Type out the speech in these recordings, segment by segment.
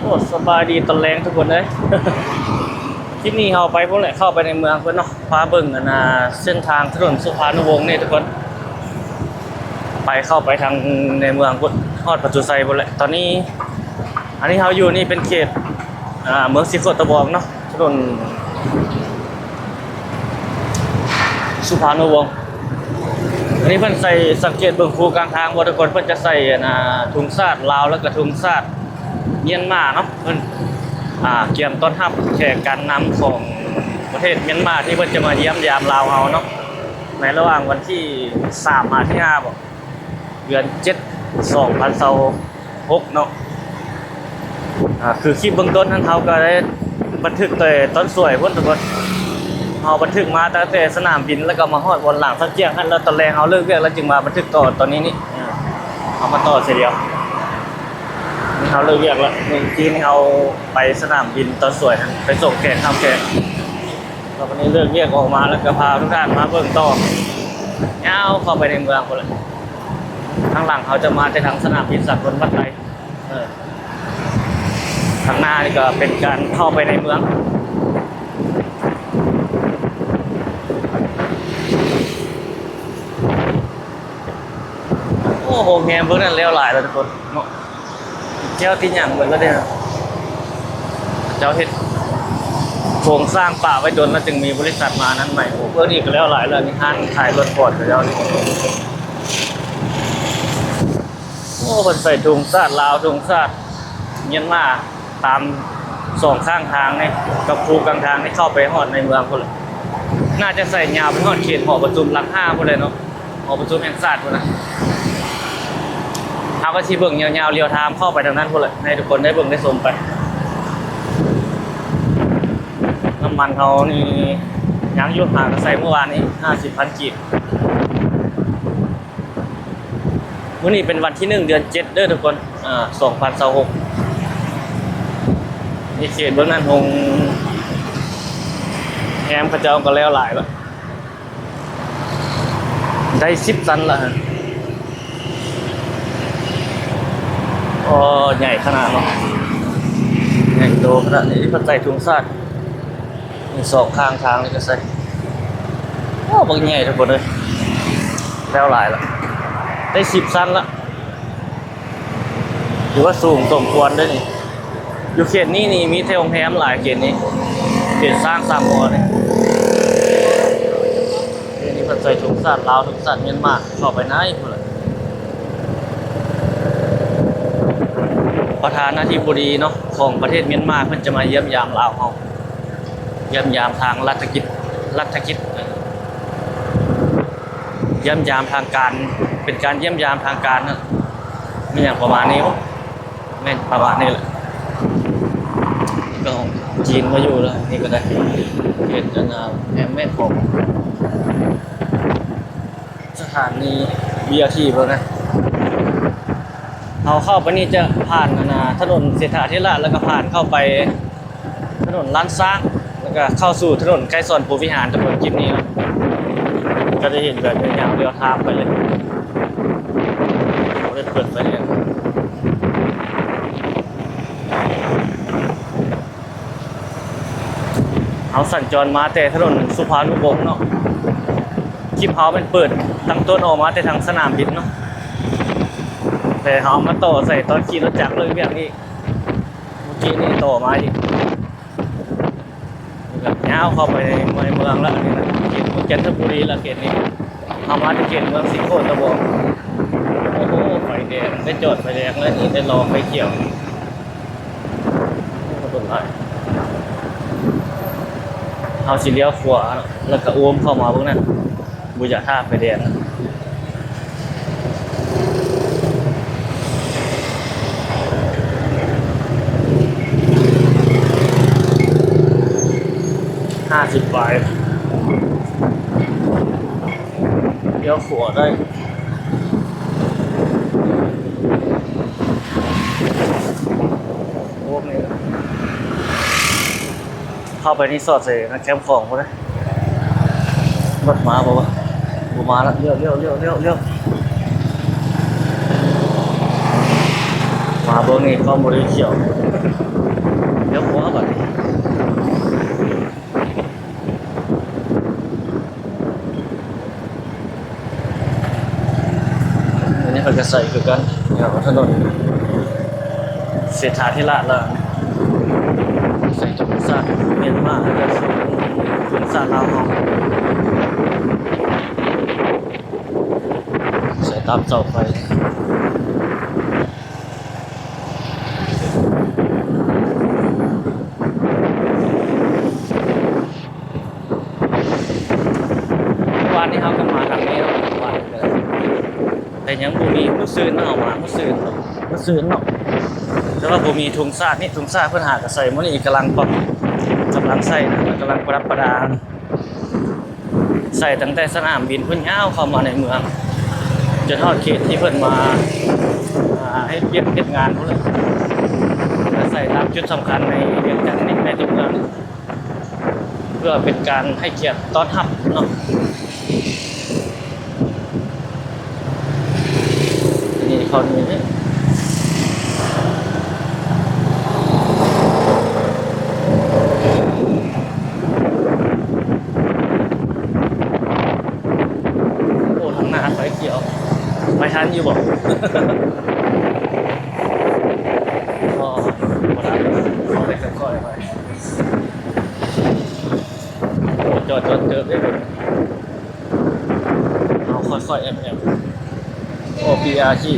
ໂອ້ ສະບາຍດີຕອນແລງທຸກຄົນເອີຍ. ຄລິບນີ້ເຮົາໄປພຸ້ນແຫຼະ ເຂົ້າໄປໃນເມືອງເພິ່ນເນາະ ພາເບິ່ງອັນນ່າ ເສັ້ນທາງຖະໜົນສຸພານຸວົງນີ້ທຸກຄົນ ໄປ ເຂົ້າໄປທາງໃນເມືອງພຸ້ນ ຮອດປະຕູໄຊພຸ້ນແຫຼະ. ຕອນນີ້ ອັນນີ້ເຮົາຢູ່ນີ້ເປັນເຂດ ອ່າ ເມືອງສີໂຄດຕະບອງເນາະ ຖະໜົນສຸພານຸວົງ. ອັນນີ້ເພິ່ນໃສ່ ສັງເກດເບິ່ງພູກາງທາງບໍ່ທຸກຄົນ ເພິ່ນຈະໃສ່ອັນນ່າ ທຸງຊາດລາວ ແລ້ວກໍທຸງຊາດມຽນມາເນາະ. ເພິ່ນ ອ່າ ກຽມຕ້ອນຮັບແຂກການນຳຂອງປະເທດມຽນມາ ທີ່ເພິ່ນຈະມາຢ້ຽມຢາມລາວເຮົາເນາະ ໃນລະຫວ່າງວັນທີສາມມາທີຫ້າບໍ ເດືອນເຈັດ ສອງພັນຊາວຫົກເນາະ. ອ່າ ຄືຄລິບເບື້ອງຕົ້ນນັ້ນ ເຮົາກໍໄດ້ບັນທຶກແຕ່ຕອນສວຍພຸ້ນທຸກຄົນ ເຮົາບັນທຶກມາຕັ້ງແຕ່ສະໜາມບິນ ແລ້ວກໍມາຮອດບ່ອນລາງສັງກຽງຫັ້ນ ແລ້ວຕອນແລງເຮົາເລີກວຽກແລ້ວຈຶ່ງມາບັນທຶກຕໍ່ຕອນນີ້ນີ້. ເຮົາມາຕໍ່ເທື່ອດຽວ ນີ້ເຮົາເລີກວຽກແລ້ວ ເມື່ອກີ້ນີ້ເຮົາໄປສະໜາມບິນຕອນສວຍຫັ້ນ ໄປສົ່ງແຂກ ຮັບແຂກ. ແລ້ວວັນນີ້ເລີກວຽກອອກມາ ແລ້ວກໍພາທຸກທ່ານມາເບິ່ງຕໍ່ ຍາວເຂົ້າໄປໃນເມືອງພຸ້ນແຫຼະ. ທາງຫຼັງເຮົາຈະມາແຕ່ທາງສະໜາມບິນສາກົນວັດໄຕ ເອີ ທາງໜ້ານີ້ກໍເປັນການເຂົ້າໄປໃນເມືອງ. ໂອ້ ໂຮງແຮມເບິ່ງນັ້ນແລ້ວຫຼາຍແລ້ວທຸກຄົນເນາະ ແກ້ວຕິດຫຍັງເບິດແລ້ວເດ້. ເຈົ້າເຮັດ ໂຄງສ້າງປະໄວ້ດົນແລ້ວ ຈຶ່ງມີບໍລິສັດມາອັນນັ້ນໃໝ່. ໂອ້ ເບິ່ງນີ້ກໍແລ້ວຫຼາຍແລ້ວນີ້ ຮ້ານຂາຍລົດຟອດກໍແລ້ວນີ້. ໂອ້ ເພິ່ນໃສ່ທຸງຊາດລາວ ທຸງຊາດມຽນມາ ຕາມສອງຂ້າງທາງນີ້ ກັບຄູກາງທາງນີ້ ເຂົ້າໄປຮອດໃນເມືອງພຸ້ນແຫຼະ. ໜ້າຈະໃສ່ຍາວໄປຮອດເຂດຫໍປະຊຸມຫຼັກຫ້າພຸ້ນແຫຼະເນາະ. ຫໍປະຊຸມແຫ່ງຊາດພຸ້ນນະ. ເຮົາກໍຊິເບິ່ງຍາວໆ ລຽວທາມເຂົ້າໄປທາງນັ້ນພຸ້ນແຫຼະ ໃຫ້ທຸກຄົນໄດ້ເບິ່ງໄດ້ຊົມໄປ. ນ້ຳມັນເຮົານີ້ຍັງຢູ່ ຫາກໍໃສ່ມື້ວານນີ້ ຫ້າສິບພັນກີບ. ມື້ນີ້ເປັນວັນທີໜຶ່ງ ເດືອນເຈັດເດີທຸກຄົນ ອາ ສອງພັນຊາວຫົກ. ໃນເຂດເບື້ອງນັ້ນ ໂຮງແຮມເຂົາເຈົ້າກໍແລ້ວຫຼາຍແລ້ວ. ໄດ້ສິບຊັ້ນລະ. ໂອ້ ໃຫຍ່ຂະໜາດເນາະ ໃຫຍ່ໂຕຂະໜາດນີ້. ເພິ່ນໃສ່ທຸງຊາດສອງຂ້າງທາງນີ້ກໍໃສ່. ໂອ້ ບັກໃຫຍ່ທຸກຄົນເອີຍ ແລ້ວຫຼາຍລະ ໄດ້ສິບຊັ້ນລະ. ຖືວ່າສູງສົມຄວນເດ້ນີ້. ຢູ່ເຂດນີ້ນີ້ມີແຕ່ໂຮງແຮມຫຼາຍ ເຂດນີ້ ເຂດຊ້າງສາມຫົວນີ້. ເຂດນີ້ເພິ່ນໃສ່ທຸງຊາດລາວ ທຸງຊາດມຽນມາ ເຂົ້າໄປໃນພຸ້ນລະ. ປະທານາທິບໍດີເນາະ ຂອງປະເທດມຽນມາ ເພິ່ນຈະມາຢ້ຽມຢາມລາວເຮົາ. ຢ້ຽມຢາມທາງລັດຖະກິດ ລັດຖະກິດ ຢ້ຽມຢາມທາງການ ເປັນການຢ້ຽມຢາມທາງການນະ ແມ່ນຫຍັງປະມານນີ້. ໂອ້ ແມ່ນປະມານນີ້ແຫຼະ. ກໍຈີນມາຢູ່ແລ້ວ ນີ້ກໍໄດ້ເຮັດອັນນ່າ ແຮມແມ່ຂອງ ສະຖານີ ບີອາທີ ເບິ່ງນະ. ເຮົາເຂົ້າໄປນີ້ຈະຜ່ານອັນນ່າ ຖະໜົນເສດຖາທິລາດ ແລ້ວກໍຜ່ານເຂົ້າໄປ ຖະໜົນລ້ານຊ້າງ ແລ້ວກໍເຂົ້າສູ່ຖະໜົນໄກສອນພົມວິຫານ. ທຸກຄົນ ຄລິບນີ້ເນາະ ກໍຈະເຫັນແບບຍາວໆ ລຽວທາງໄປເລີຍ ບໍ່ໄດ້ເປີດໄຟແດງ. ເຮົາສັນຈອນມາແຕ່ຖະໜົນສຸພານຸວົງເນາະ. ຄລິບເຮົາແມ່ນເປີດຕັ້ງຕົ້ນອອກມາແຕ່ທາງສະໜາມບິນເນາະ ແຕ່ເຮົາເອົາມາຕໍ່ໃສ່ຕອນຂີ່ລົດຈັກເລີກວຽກນີ້. ເມື່ອກີ້ນີ້ຕໍ່ມາອີກ ແລ້ວກໍຍາວເຂົ້າໄປໃນເມືອງລະ ອັນນີ້ນະ ເຂດເມືອງຈັນທະບູລີລະ ເຂດນີ້. ເຮົາມາແຕ່ເຂດເມືອງສີໂຄດຕະບອງ. ໂອ້ໂຫ ໄຟແດງ ໄດ້ຈອດໄຟແດງແລ້ວນີ້ ໄດ້ລໍໄຟຂຽວ. ຄົນຫຼາຍ. ເຮົາຊິລ້ຽວຂວາ ແລ້ວກໍໂອມເຂົ້າມາເບິ່ງນະ. ບໍ່ຢາກຖ້າໄຟແດງ. ຫ້າສິບປາຍ ລ້ຽວຂວາໄດ້. ໂອ້ ແມ່ນ. ເຂົ້າໄປນີ້ສອດໃສ່ແຄມຂອງພຸ້ນເດ້. ລົດມາບໍ່ວະ? ບໍ່ມາລະ. ລ້ຽວ ລ້ຽວ ລ້ຽວ ລ້ຽວ ລ້ຽວ. ມາເບິ່ງນີ້ ກ້ອງບໍ່ໄດ້ຂຽວ. ລ້ຽວຂວາບັດນີ້. ອັນນີ້ເພິ່ນກໍໃສ່ຄືກັນ ແຖວຖະໜົນເສດຖາທິລາດລະ ໃສ່ທຸງຊາດມຽນມາ ແລ້ວກໍທຸງຊາດລາວເຮົາ ໃສ່ຕາມເສົາໄຟ. ວານນີ້ເຮົາກໍມາທາງນີ້ເນາະ ວານນີ້ກໍໄດ້ ແຕ່ຍັງບໍ່ມີ ມື້ຊືນເນາະ ເຮົາມາມື້ຊືນເນາະ ມື້ຊືນເນາະ ແຕ່ວ່າບໍ່ມີທຸງຊາດນີ້ ທຸງຊາດເພິ່ນຫາກໍໃສ່ມື້ນີ້ ກຳລັງປັບ ກຳລັງໃສ່ນະ ກຳລັງປະດັບປະດາ ໃສ່ຕັ້ງແຕ່ສະໜາມບິນພຸ້ນຍາວເຂົ້າມາໃນເມືອງ ຈົນຮອດເຂດທີ່ເພິ່ນມາ ອ່າ ເຮັດວຽກເຮັດງານພຸ້ນແຫຼະ ແລ້ວໃສ່ຕາມຈຸດສຳຄັນໃນວຽງຈັນນີ້ ໃນຕົວເມືອງ ເພື່ອເປັນການໃຫ້ກຽດຕ້ອນຮັບເນາະ. ນີ້ເຂົ້ານີ້ເດ້. ໂອ້ ທາງໜ້າໄຟຂຽວ ໄປທັນຢູ່ບໍ່? ບໍ່ ບໍ່ທັນ ເອົາແຕ່ຄ່ອຍໆໄປ. ຈອດ ຈອດເຕີບເດ້ ເຮົາຄ່ອຍໆແອບໆ ໂອ້ ບີອາທີ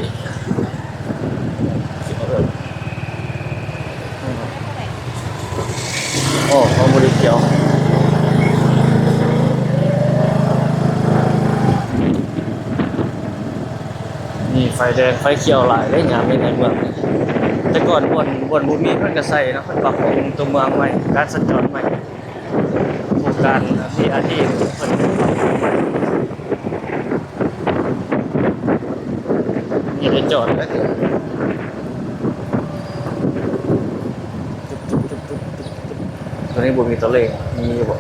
ໂອ້ ເຂົາບໍ່ໄດ້ກ່ຽວ. ນີ້ໄຟແດງໄຟຂຽວຫຼາຍເດ້ຍາມນີ້ໃນເມືອງ. ແຕ່ກ່ອນບ່ອນ ບ່ອນບໍ່ມີເພິ່ນກະໃສ່ເນາະ ເພິ່ນປັບປຸງຕົວເມືອງໃໝ່ ການສັນຈອນໃໝ່ ໂຄງການບີອາທີ ເພິ່ນປັບປຸງໃໝ່. ມີແຕ່ຈອດແລ້ວ ໂຕນີ້ບໍ່ມີຕົວເລກ ມີຢູ່ບໍ່?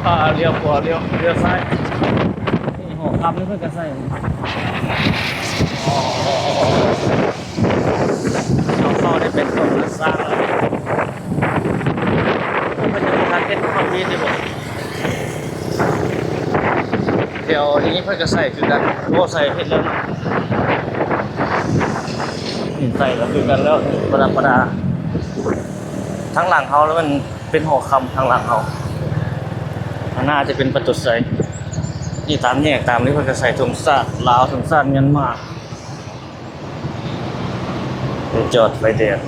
ອ່າ ລ້ຽວຂວາ ລ້ຽວ ລ້ຽວຊ້າຍ. ນີ້ຫໍຄຳນີ້ເພິ່ນກະໃສ່ ເຂົ້າໄດ້ເປັນຕົ້ນລະສ້າງແລ້ວ ເພິ່ນຍັງບໍ່ທັນເຮັດຄອນກຣີດຢູ່ບໍ? ແຖວນີ້ເພິ່ນກະໃສ່ຄືກັນ ໂອ້ ໃສ່ເຮັດແລ້ວເນາະ. ນີ້ໃສ່ແລ້ວຄືກັນແລ້ວ ປະດັບປະດາ ທາງຫຼັງເຮົາແລ້ວມັນ ເປັນຫໍຄຳທາງຫຼັງເຮົາ ທາງໜ້າຈະເປັນປະຕູໄຊ. ນີ້ຕາມແຍກຕາມນີ້ເພິ່ນກະໃສ່ທຸງຊາດລາວ ທຸງຊາດມຽນມາ ໄປຈອດໄຟແດງ.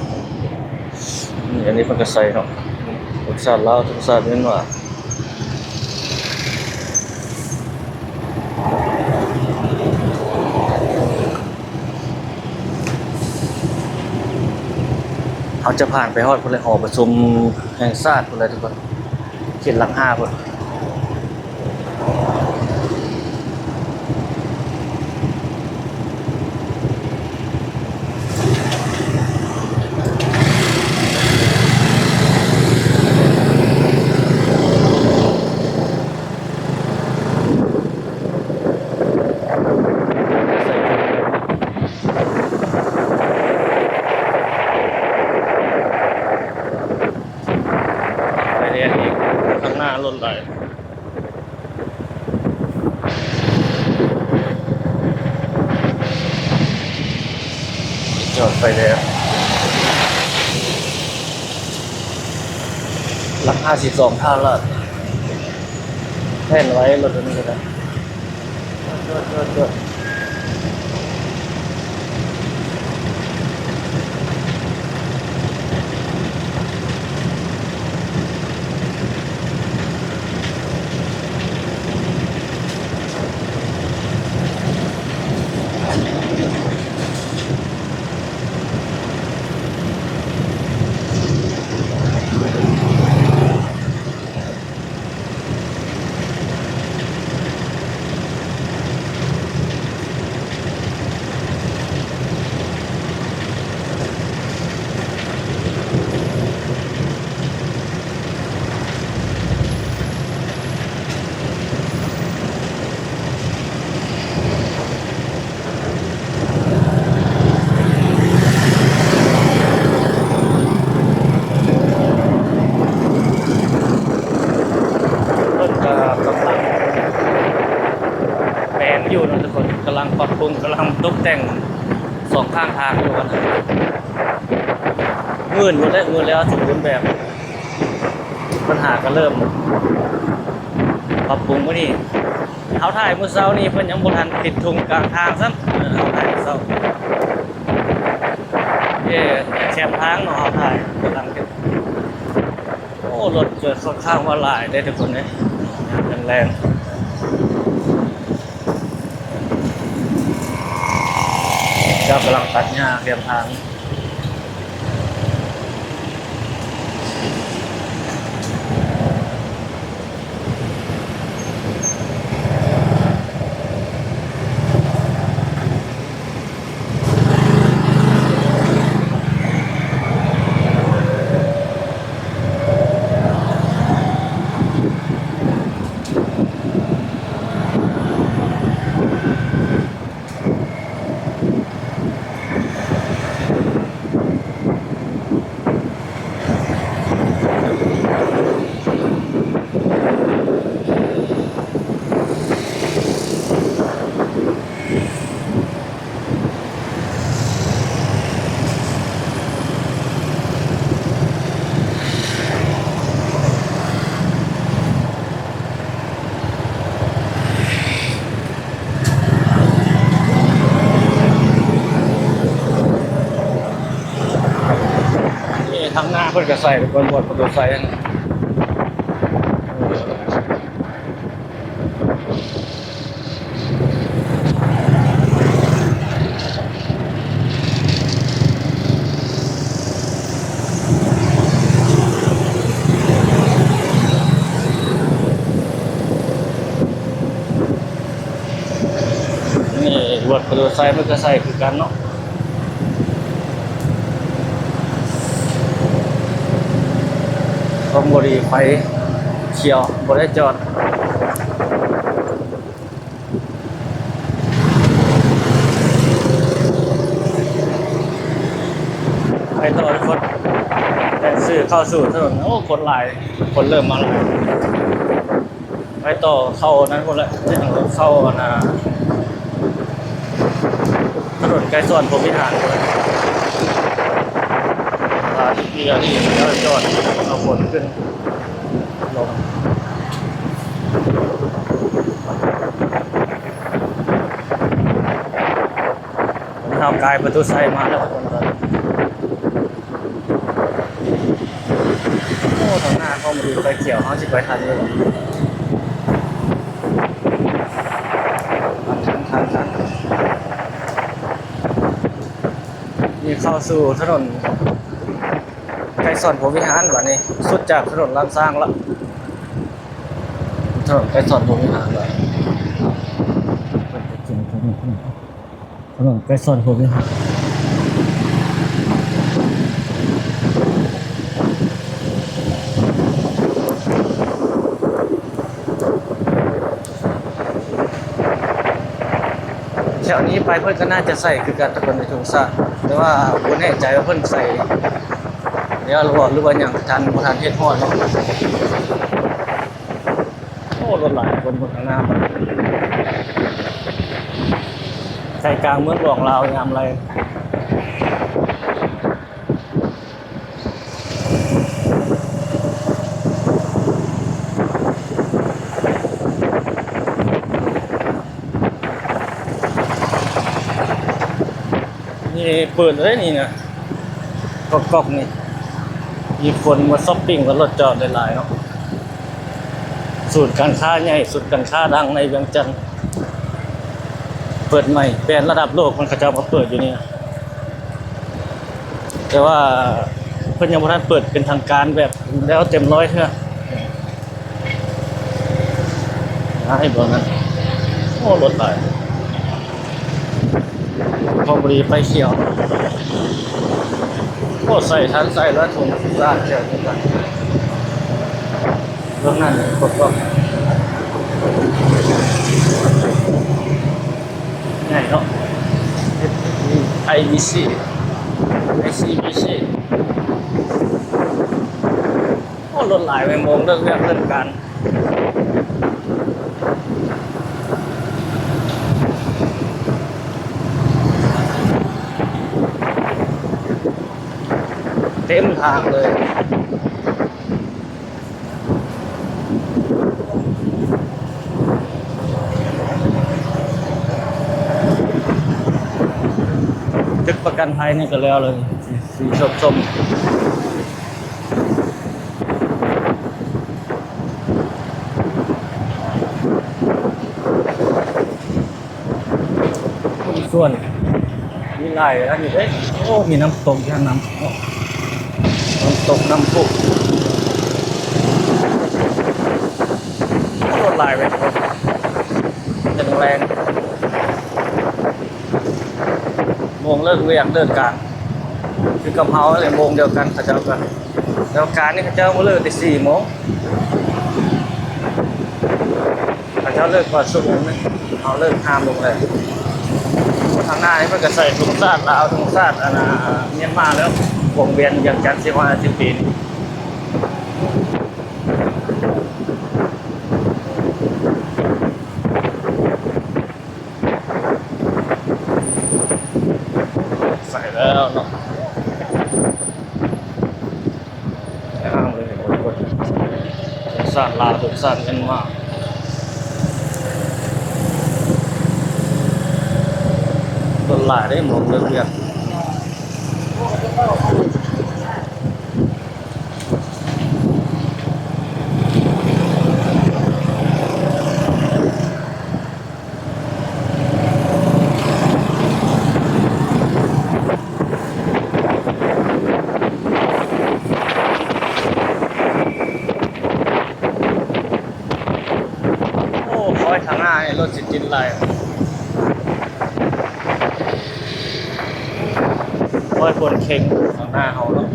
ນີ້ ອັນນີ້ເພິ່ນກະໃສ່ເນາະ ທຸງຊາດລາວ ທຸງຊາດມຽນມາ. ເຮົາຈະຜ່ານໄປຮອດພຸ້ນແຫຼະ ຫໍປະຊຸມແຫ່ງຊາດພຸ້ນແຫຼະທຸກຄົນ ເຂດຫຼັກຫ້າພຸ້ນ. ໄຟແດງອີກ ຂ້າງໜ້າລົດຫຼາຍ ຈອດໄຟແດງ ຫຼັກຫ້າສິບສອງ ທ່າລາດ ແລ່ນໄວລົດອັນນີ້ກະໄດ້. ເພິ່ນກະກຳລັງແປງຢູ່ເນາະທຸກຄົນ ກຳລັງປັບປຸງ ກຳລັງຕົກແຕ່ງສອງຂ້າງທາງຢູ່ຫັ້ນ ມື່ນໝົດແລ້ວ ມື່ນແລ້ວສົມບູນແບບ. ເພິ່ນຫາກະເລີ່ມປັບປຸງມື້ນີ້ ເຮົາຖ່າຍມື້ເຊົ້ານີ້ເພິ່ນຍັງບໍ່ທັນຕິດທຸງກາງທາງຊ້ຳ ເອີ ເຮົາຖ່າຍມື້ເຊົ້າ ເອີ ແຄມທາງເນາະ ເຮົາຖ່າຍກຳລັງເຮັດ ໂອ້ ລົດກະຂ້ອນຂ້າງວ່າຫຼາຍເດ້ທຸກຄົນເອີຍ ຍາມແລງໆ ເຈົ້າກຳລັງຕັດຫຍ້າແຄມທາງ. ຄົນກະໃສ່ ຄົນບວດປະຕູໃສ່ຫັ້ນ. ນີ້ ລົດມອເຕີໄຊມັນກະໃຊ້ຄືກັນເນາະ. ຊອນບຸຣີ ໄຟຂຽວ ບໍ່ໄດ້ຈອດ. ໄປຕໍ່ທຸກຄົນ ແຕ່ຊື່ເຂົ້າສູ່ຖະໜົນ. ໂອ້ ຄົນຫຼາຍ ຄົນເລີ່ມມາຫຼາຍ. ໄປຕໍ່ເຂົ້ານັ້ນພຸ້ນແຫຼະ ເຂົ້າອັນນ່າ ຖະໜົນໄກສອນພົມວິຫານພຸ້ນແຫຼະ. ອາ ທີ່ເຮືອນີ້ຈອດ ເອົາຄົນຂຶ້ນລົງ. ເຮົາກາຍປະຕູໄຊມາແລ້ວທຸກຄົນ. ໂອ້ ທາງໜ້າເຂົາມາດູໄຟຂຽວ ເຮົາຊິໄປທັນຢູ່ບໍ່? ທັນ ທັນ ທັນ ທັນ. ນີ້ເຂົ້າສູ່ຖະໜົນໄກສອນພົມວິຫານບາດນີ້ ສຸດຈາກຖະໜົນລ້ານຊ້າງລະ ຖະໜົນໄກສອນພົມວິຫານລະ. ຖະໜົນໄກສອນພົມວິຫານ ແຖວນີ້ໄປເພິ່ນກະໜ້າຈະໃສ່ຄືກັນທຸກຄົນ ໃນທຸງຊາດ ແຕ່ວ່າບໍ່ແນ່ໃຈວ່າເພິ່ນໃສ່ແລ້ວຫຼືວ່າ ຫຼືວ່າຍັງທັນ ບໍ່ທັນເຮັດຮອດເນາະ. ໂອ້ ລົດຫຼາຍຄົນເບິ່ງຂ້າງໜ້າມັນ ໃຈກາງເມືອງຫຼວງລາວຍາມໄລ. ນີ້ເປີດເລີຍນີ້ນະ ກອກໆນີ້ ມີຄົນມາຊັອບປິງກັບລົດຈອດຫຼາຍໆເນາະ. ສູນການຄ້າໃຫຍ່ ສູນການຄ້າດັງໃນວຽງຈັນ ເປີດໃໝ່ ແບຣນລະດັບໂລກ ມັນເຂົາເຈົ້າມາເປີດຢູ່ນີ້ນະ ແຕ່ວ່າເພິ່ນຍັງບໍ່ທັນເປີດເປັນທາງການແບບແລ້ວເຕັມຮ້ອຍເທື່ອ. ໃຫ້ເບິ່ງນັ້ນ ໂອ້ ລົດຫຼາຍ ຄອນບຸຣີໄຟຂຽວ. ໂອ້ ໃສ່ທັນໃສ່ແລ້ວ ທຸງຊາດແຈກກັນ ເບິ່ງນັ້ນ ກົດກອງໃຫຍ່ເນາະ ໄອບີຊີ ໄອຊີບີຊີ. ໂອ້ ລົດຫຼາຍເວີຍ ໂມງເລີກວຽກເລີກການ ເຕັມທາງເລີຍ. ຕຶກປະກັນໄພນີ້ກະແລ້ວເລີຍ ສີ ສີສົ້ມໆ. ສວນ ມີຫຼາຍອັນນີ້ເດ້. ໂອ້ ມີນ້ຳຕົກຢູ່ຫັ້ນນຳ ນ້ຳຕົກ ນ້ຳພຸ. ໂອ້ ລົດຫຼາຍເວີຍ ແລງ ໂມງເລີກວຽກເລີກການ ຄືກັບເຮົາແຫຼະ ໂມງດຽວກັນເຂົາເຈົ້າກະ ແຕ່ວ່າການນີ້ເຂົາເຈົ້າບໍ່ເລີກແຕ່ສີ່ໂມງ ເຂົາເຈົ້າເລີກກ່ອນຊົ່ວໂມງໜຶ່ງ ເຮົາເລີກຫ້າໂມງແລ້ວ. ທາງໜ້ານີ້ເພິ່ນກະໃສ່ທຸງຊາດລາວ ທຸງຊາດອັນນ່າ ມຽນມາແລ້ວ ວົງວຽນວຽງຈັນສີ່ຮ້ອຍຫ້າສິບປີນີ້. ໃສ່ແລ້ວເນາະ ງາມເລີຍທຸກຄົນ ທຸງຊາດລາວ ທຸງຊາດມຽນມາ ຄົນຫຼາຍເດ້ ໝົດເລີກວຽກ. ກິນຫຼາຍ ໂອ້ຍ ຄົນເຄັ່ງຂ້າງໜ້າເຮົາເນາະ.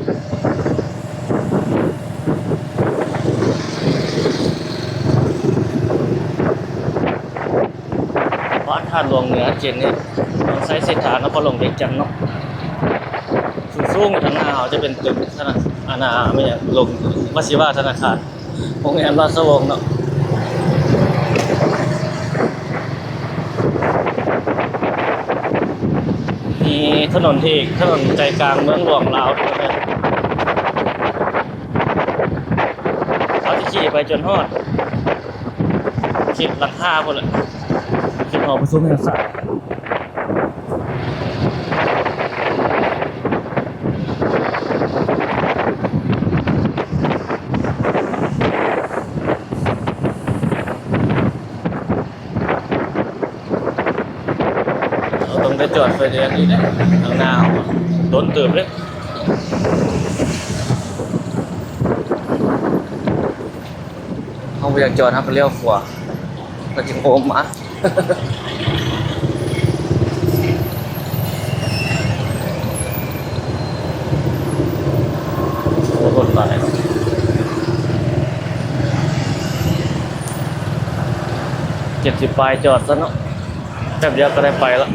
ວັດທາດຫຼວງເໜືອ ເສັ້ນນີ້ ເມືອງໄຊເສດຖາ ນະຄອນຫຼວງວຽງຈັນເນາະ. ສູງໆ ທາງໜ້າເຮົາຈະເປັນຕຶກທະນາ ອັນນ່າ ແມ່ນຫຍັງ ລົງ ວ່າຊິວ່າທະນາຄານ ໂຮງແຮມລາຊະວົງເນາະ. ມີຖະໜົນທີ່ ຖະໜົນໃຈກາງເມືອງຫຼວງລາວ ເຮົາຊິຂີ່ໄປຈົນຮອດເຂດຫຼັງຄາພຸ້ນແຫຼະ ເຂດຫໍປະຊຸມແຫ່ງຊາດ. ເຮົາຕ້ອງໄດ້ຈອດໄຟແດງອີກເດ້ ທາງໜ້າເຮົາດົນເຕີບເດ້. ເຮົາບໍ່ຢາກຈອດ ເຮົາກໍລ້ຽວຂວາ ແລ້ວຈຶ່ງໂອມມາ. ໂອ້ ລົດຫຼາຍເນາະ ເຈັດສິບປາຍ ຈອດຊະເນາະ ແປັບດຽວກໍໄດ້ໄປລະ.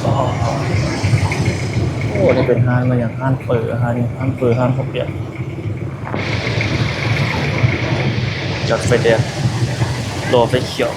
ໂອ້ ນີ້ເປັນຮ້ານ ແມ່ນຫຍັງ ຮ້ານເປີ ຮ້ານ ຮ້ານເປີ ຮ້ານເຂົ້າປຽກ. ຈອດໄຟແດງ ລໍໄຟຂຽວ.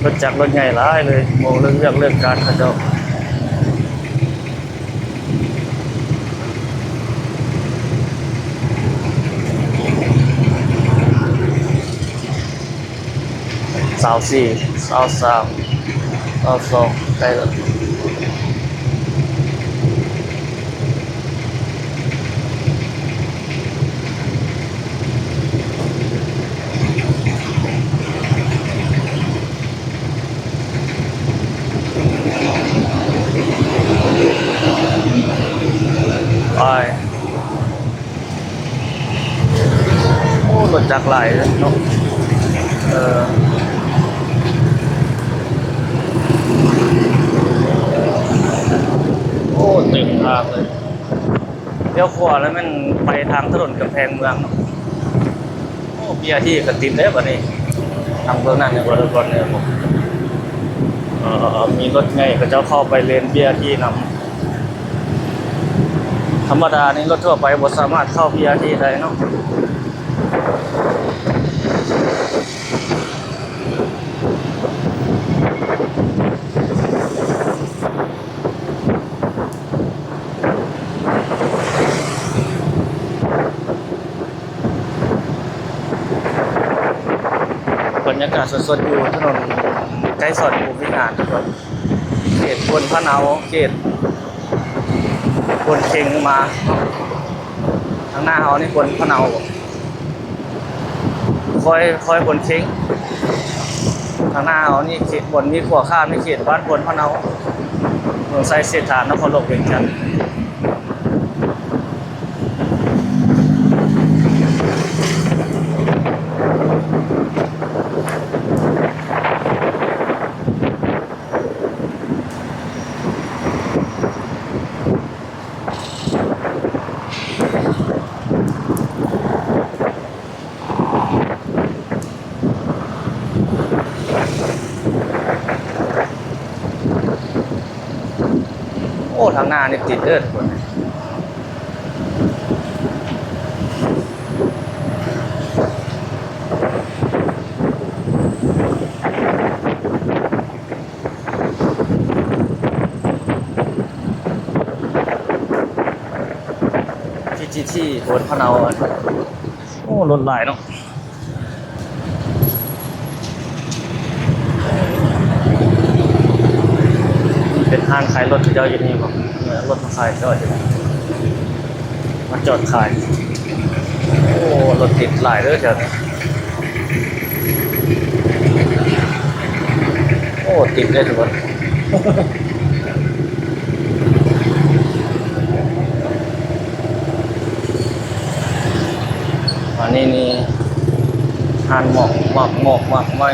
ລົດຈັກລົດໃຫຍ່ຫຼາຍເລີຍ ບໍ່ເລີກວຽກເລີກການເຂົາເຈົ້າ. ຊາວສີ່ ຊາວສາມ ຊາວສອງ ໃກ້ແລ້ວ. ໄປ ໂອ້ ລົດຈັກຫຼາຍເນາະ ເອີ ໂອ້ ເຕັມທາງເລີຍ. ລ້ຽວຂວາແລ້ວແມ່ນໄປທາງຖະໜົນກຳແພງເມືອງເນາະ. ໂອ້ ບີອາທີກໍຕິດເດ້ບັດນີ້ ທາງເບື້ອງໜ້ານີ້ບໍ່ໄດ້ກ່ອນເດ້. ເອີ ມີລົດໃຫຍ່ເຂົາເຈົ້າເຂົ້າໄປເລນບີອາທີນຳ. ທຳມະດານີ້ລົດທົ່ວໄປບໍ່ສາມາດເຂົ້າບີອາທີໄດ້ເນາະ. ບັນຍາກາດສົດໆ ຢູ່ຖະໜົນໄກສອນພົມວິຫານທຸກຄົນ ເຂດໂພນພະເນົາ ເຂດໂພນເຄັງມາ. ທາງໜ້າເຮົານີ້ໂພນພະເນົາ ຄອຍ ຄອຍໂພນເຄັງ. ທາງໜ້າເຮົານີ້ເຂດ ບ່ອນມີຂົວຂ້າມນີ້ເຂດບ້ານໂພນພະເນົາ ເມືອງໄຊເສດຖາ ນະຄອນຫຼວງວຽງຈັນ. ໂອ້ ທາງໜ້ານີ້ຕິດເດີທຸກຄົນ. ພີທີທີ ໂພນພະເນົາ. ໂອ້ ລົດຫຼາຍເນາະ. ເປັນຮ້ານຂາຍລົດເຂົາເຈົ້າຢູ່ນີ້ບໍ່? ເອີ ລົດມາຂາຍເຈົ້າຢູ່ນີ້. ມາຈອດຂາຍ. ໂອ້ ລົດຕິດຫຼາຍເດີແຖວນີ້. ໂອ້ ຕິດເດ້ທຸກຄົນ. ອັນນີ້ນີ້ ຮ້ານໝອກ ໝາກ ໝອກ ໝາກໄມ້.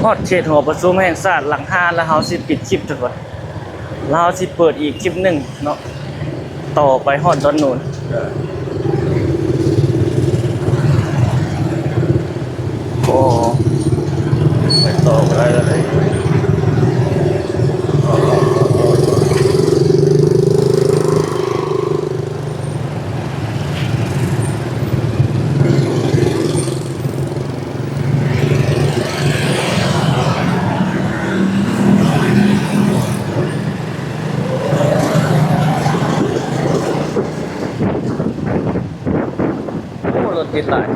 ຮອດເຂດຫໍປະຊຸມແຫ່ງຊາດຫຼັງຫ້າແລ້ວ ເຮົາຊິປິດຄລິບທຸກຄົນ. ແລ້ວເຮົາຊິເປີດອີກຄລິບໜຶ່ງເນາະ ຕໍ່ໄປຮອດດອນນູນ. ໂອ້ ໄປຕໍ່ບໍ່ໄດ້ແລ້ວເດ້. ໂອ້ ລົດຕິດຫຼາຍ.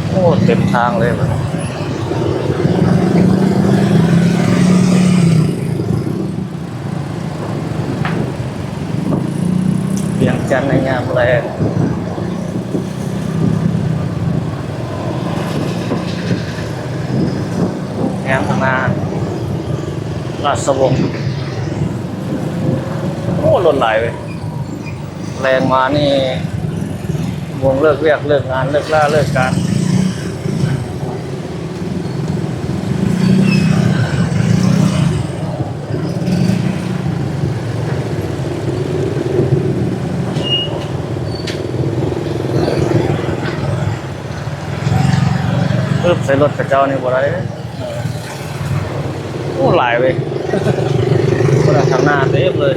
ໂອ້ ເຕັມທາງເລີຍບັດນີ້. ວຽງຈັນໃນຍາມແລງ. ແຮງຂ້າງໜ້າ ລາຊະວົງ. ໂອ້ ລົດຫຼາຍເວີຍ. ແລງມານີ້ ວົງເລີກວຽກ ເລີກງານ ເລີກລາ ເລີກການ. ປຶບໃສ່ລົດເຂົາເຈົ້ານີ້ບໍ່ໄດ້. ໂອ້ ຫຼາຍເວີຍ. ພຸ້ນນະ ທາງໜ້າເຕັມເລີຍ.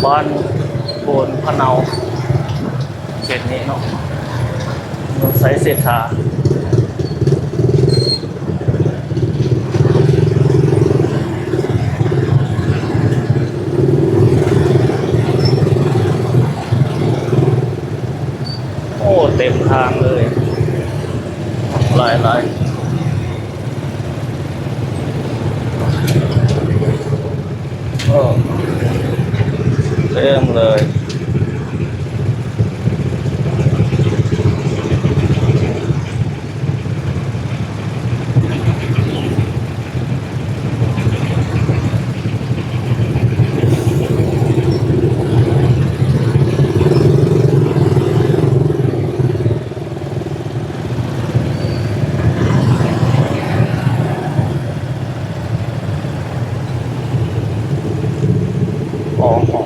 ບ້ານໂພນພະເນົາ ເຂດນີ້ເນາະ ເມືອງໄຊເສດຖາ. ໂອ້ ເຕັມທາງເລີຍ ຫຼາຍໆ. ເອີ ເລີ່ມເລີຍ. ອໍ ອໍ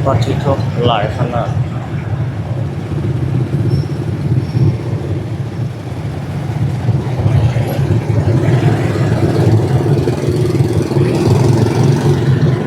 ປາທິໂທ ຫຼາຍຂະໜາດ. ໂ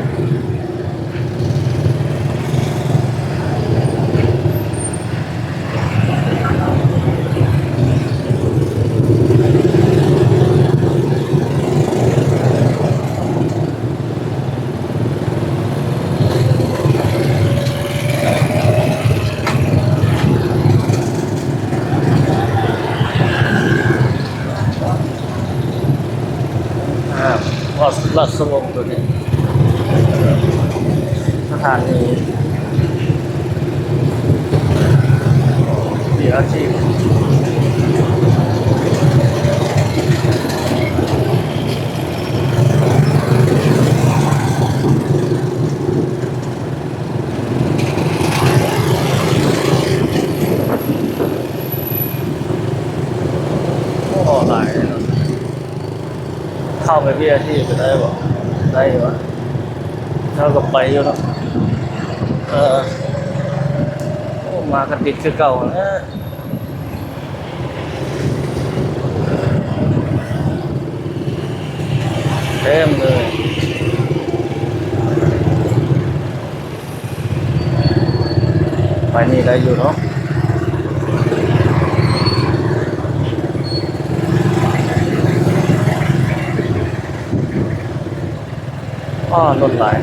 ລາຊະວົງໂຕນີ້ ສະຖານີ ບີເອລທີ ໂອ້ ຫຼາຍເນາະ. ເຂົ້າໄປເວຍທີກໍໄດ້ບໍ່? ໄດ້ຢູ່ຫວາ? ເຮົາກໍໄປຢູ່ເນາະ. ເອີ ໂອ້ ມາກໍຕິດຄືເກົ່າຫັ້ນແຫຼະ ເຕັມເລີຍ. ໄປນີ້ໄດ້ຢູ່ເນາະ. ອ້າ ລົດຫຼາຍ.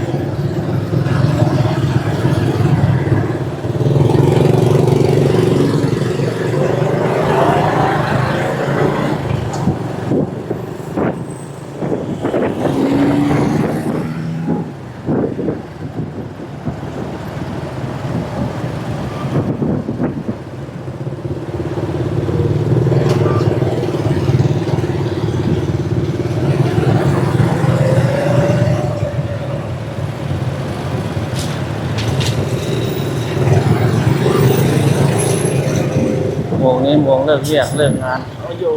ໂມງນີ້ໂມງເລີກວຽກເລີກງານ ເຮົາຢູ່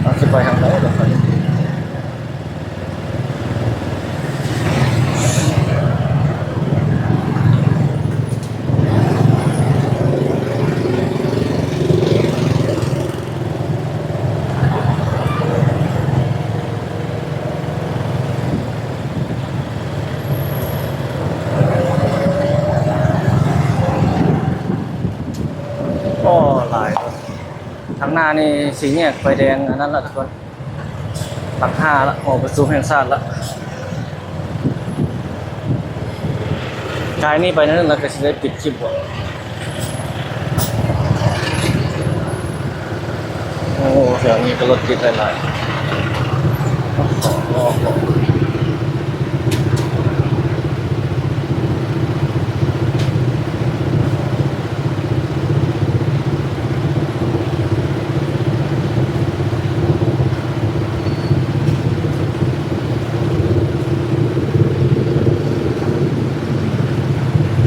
ເຮົາຊິໄປທາງໃດລະບັດນີ້? ໂອ້ ຫຼາຍ ທາງໜ້ານີ້ສີ່ແຍກໄຟແດງອັນນັ້ນລະທຸກຄົນ ຫຼັກຫ້າລະ ຫໍປະຊຸມແຫ່ງຊາດລະ. ກາຍນີ້ໄປນັ້ນລະກະຊິໄດ້ປິດຄລິບບໍ່? ໂອ້ ແຖວນີ້ກະລົດຕິດຫຼາຍໆ.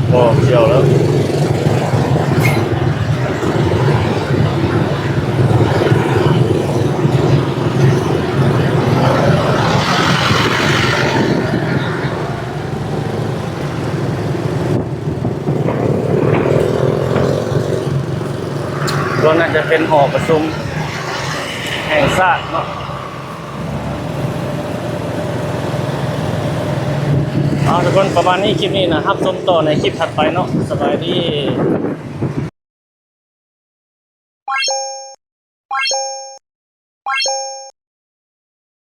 ໂອ້ ສ່ຽວແລ້ວ. ຕົວນັ້ນຈະເປັນຫໍປະຊຸມແຫ່ງຊາດເນາະ. ເອົາ ທຸກຄົນ ປະມານນີ້ ຄລິບນີ້ນະ ຮັບຊົມຕໍ່ໃນຄລິບຖັດໄປເນາະ. ສະບາຍດີ.